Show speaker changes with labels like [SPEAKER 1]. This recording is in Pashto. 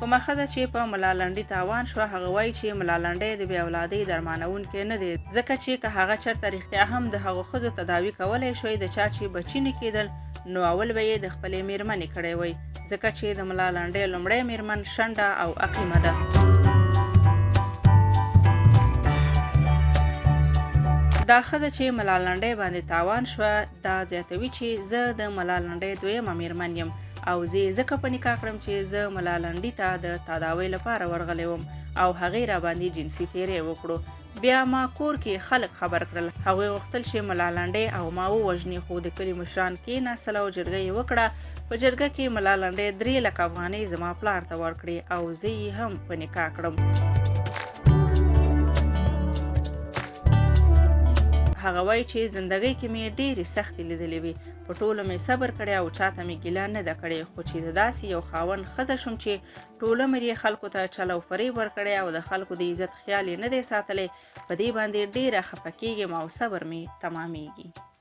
[SPEAKER 1] کومه ښځه چې په ملا لنډي تاوان شوه، هغه وايي چې ملا لنډی د بې اولادۍ درمانوونکی نه دی، ځکه چې که هغه چرته رښتیا هم د هغو ښځو تداوي کولی شوی د چا چې بچي نه کېدل، نو اول به یې د خپلې مېرمنې کړی وای، ځکه چې د ملا لنډی لومړی مېرمن شنډه او عقیمه ده. دا ښځه چې ملا لنډی باندې تاوان شوه، دا زیاتوي چې زه د ملا لنډی دویمه مېرمن یم او زه یې ځکه په نکاح کړم چې زه ملا لنډي ته د تداوۍ لپاره ورغلی وم او هغې راباندې جنسي تیری وکړو. بیا ما کور کې خلک خبر کړل، هغوی غوښتل چې ملا لنډی او ما ووژني، خو د کلي مشران کېناستل او جرګه یې وکړه. په جرګه کې ملا لنډی 3 لکه افغانۍ زما پلار ته ورکړې او زه یې هم په نکاح کړم. هغه وایي چې زندګۍ کې مې ډېرې سختې لیدلې وي، په ټولو مې صبر کړی او چاته مې ګیله نه ده کړې، خو چې د داسې یو خاوند ښځه شوم چې ټول عمر یې خلکو ته چل او فریب ورکړی او د خلکو د عزت خیال یې نه دی ساتلی، په دې باندې ډېره خفه کېږم او صبر مې تمامېږي.